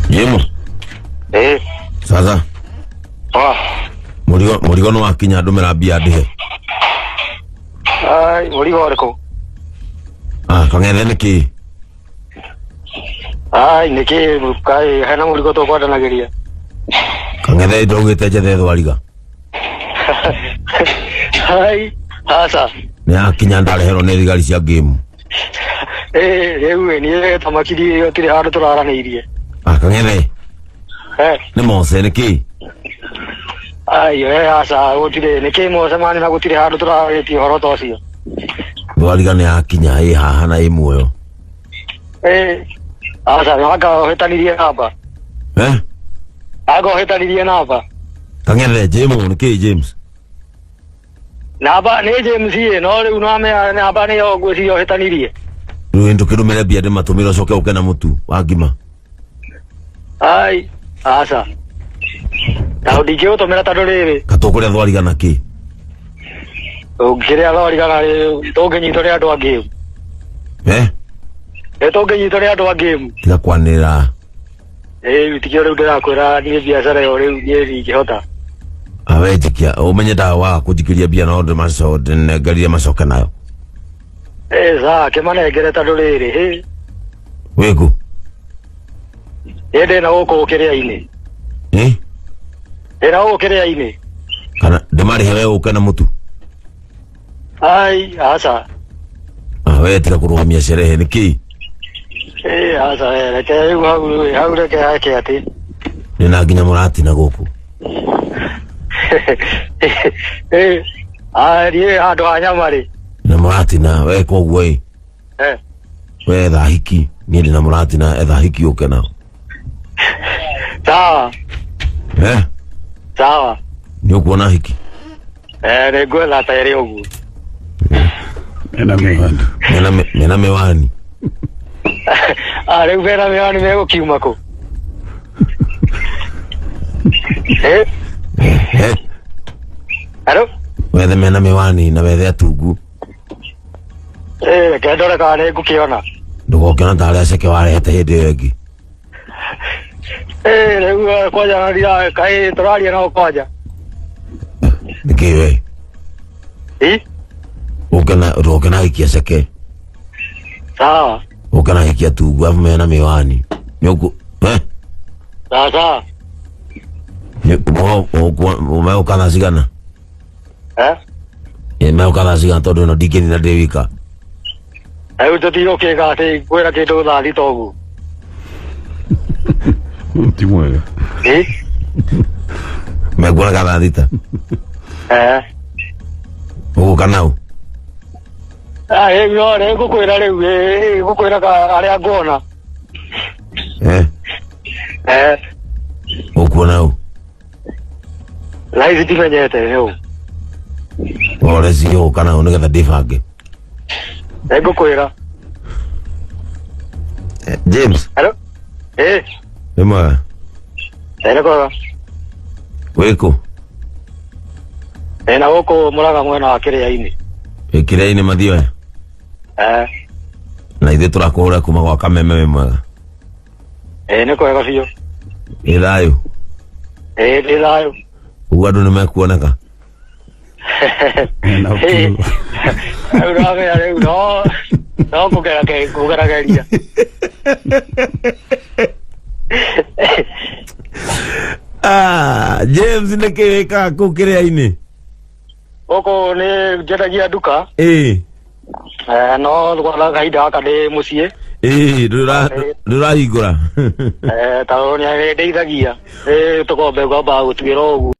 Jimo. Eh, Sasa ah, murigo nĩ wakinya, ndũmĩra mbia ndĩhe. Ai, mũrigo ũrĩkũ? Ah, kang'ethe nĩ kĩ? Ai, nĩkĩ kaĩ hena mũrigo tũkwendanagĩria? Kang'ethe, ndaugĩte njethe thwariga. Ai, aca. Nĩ yakinya, ndareherwo nĩ thigari cia ngĩmu. Eh, rĩu ĩ, niĩ tamakiri gũtirĩ handũ tũraranĩirie. Ah, kang'ethe. Eh, nĩ Mose, nĩ kĩ? Ai, eh, aca, gũtirĩ, nĩkĩ mũcemani na gũtirĩ handũ tũrarĩtie ũhoro ta ũcio. Thwariga nĩ yakinya, ĩ haha na ĩ muoyo. Eh, aca, anga ũhĩtanirie namba. Eh. Anga ũhĩtanirie namba. Kang'ethe, Jimo, nĩ kĩ, James? Namba nĩ James ĩ, no rĩu no amea namba nĩyo ngwĩciria ũhĩtanirie. Rĩu ndũkĩrũmĩre mbia ndĩmatũmĩre, ũcoke ũke na mũtu wa ngima. Ai, aca. Na ndingĩgũtũmĩra tondũ rĩrĩ, Katũkũrĩa thwariga na kĩ? Ũngĩrĩa thwariga na rĩ, tũngĩnyitwo nĩ andũ angĩ. Eh. Nĩ tũngĩnyitwo nĩ andũ angĩ. Tiga kwanĩrĩra. Ĩĩ, tikio rĩu ndĩrakwĩra niĩ biacara ĩyo rĩu niĩ ndingĩhota. Awe njikia ũmenye ndawa kũnjikĩria mbia no ndĩnengerire macoke nayo. Ĩĩ, sawa, kĩmanengere tondũ rĩrĩ, hĩ, wĩkũ? Ĩ ndĩna gũkũ kĩrĩa-inĩ. Eh. Ndĩna gũkũ kĩrĩa-inĩ. Kana ndĩmarĩhe we ũke na mũtu? Ai, aca. Ah, we tiga kũrũgamia sherehe, nĩ kĩ? Ĩĩ, aca, we, reke rĩu hau hau reke hake atĩ. Ndĩna nginya mũratina gũkũ. Ĩĩ, ai, niĩ handũ ha nyama rĩ. Na mũratina we koguo ĩ. Eh, we etha hiki, niĩ ndĩna mũratina, etha hiki ũke nao. Sawa, eh. Sawa. Nĩ ũkuona hiki. Eh, nĩ ngwetha ta ĩrĩ ũguo. Ena miwani. Mena miwani. Ah, rĩu bena mĩwani megũkiuma kũ? Eh, eh. Hello? Wethe mena miwani na wethe atungu. Eh, reke ndore kana nĩ ngũkĩona. Ndũgokĩona ta arĩa ceke warehete hĩndĩ ĩyo ĩngĩ. Eh, rĩu kwanja na ndira kaĩ tũraria nao kwanja. Nĩkĩ we? Ĩ? Ũke na ndũgoke na hiki ya ceke. Sawa. Ũke na hiki atungu afu mena miwani nĩ ũku eh. Sawa sawa. Megũka thaa cigana? Eh? Ĩ, megũka thaa cigana? Tondũ ĩno ndingĩnina ndĩ wika. Rĩu tũtigũkĩka atĩ kwĩra kĩndũ thaa 6 ũguo. Ti mwega. Ĩ? Mekuonaga thaa 6? Eh. Ũgũka nau? Ah, rĩu no rĩu ngũkwĩra rĩu ĩ, ngũkwĩra ka arĩa nguona. Eh. Eh, ũkuona u? Thaa ici ndimenyete rĩu. Ũreciria ũgũka nau nĩgetha ndĩbange. Nĩ ngũkwĩra. Eh, James. Hello? Ĩ, nĩ mwega? Ĩ nĩ kwega. Wĩkũ? Ĩ na gũkũ Mũraga mwena wa kĩrĩa-inĩ. Wĩ kĩrĩa-inĩ mathioya? Eh, na ithuĩ tũrakũhũra kuma gwa Kameme, wĩ mwega? Ĩ nĩ kwega biũ. Ĩ thayũ? Ĩ ndĩ thayũ. Ũguo andũ nĩ mekuoneka. Ena ũkiru. Rĩu ndamenya rĩu no no kũgerageria. Ah, James, nĩ kĩ wĩkaga kũu kĩrĩa-inĩ? Gũkũ nĩ njendagia nduka. Ĩ. Eh, no kwa kahinda gaka ndĩ mũciĩ. Ĩ, ndũrahingũra? Eh, tondũ nĩ ndeithagia. Ĩ tũkombe ngwambaga gũtuĩra ũguo.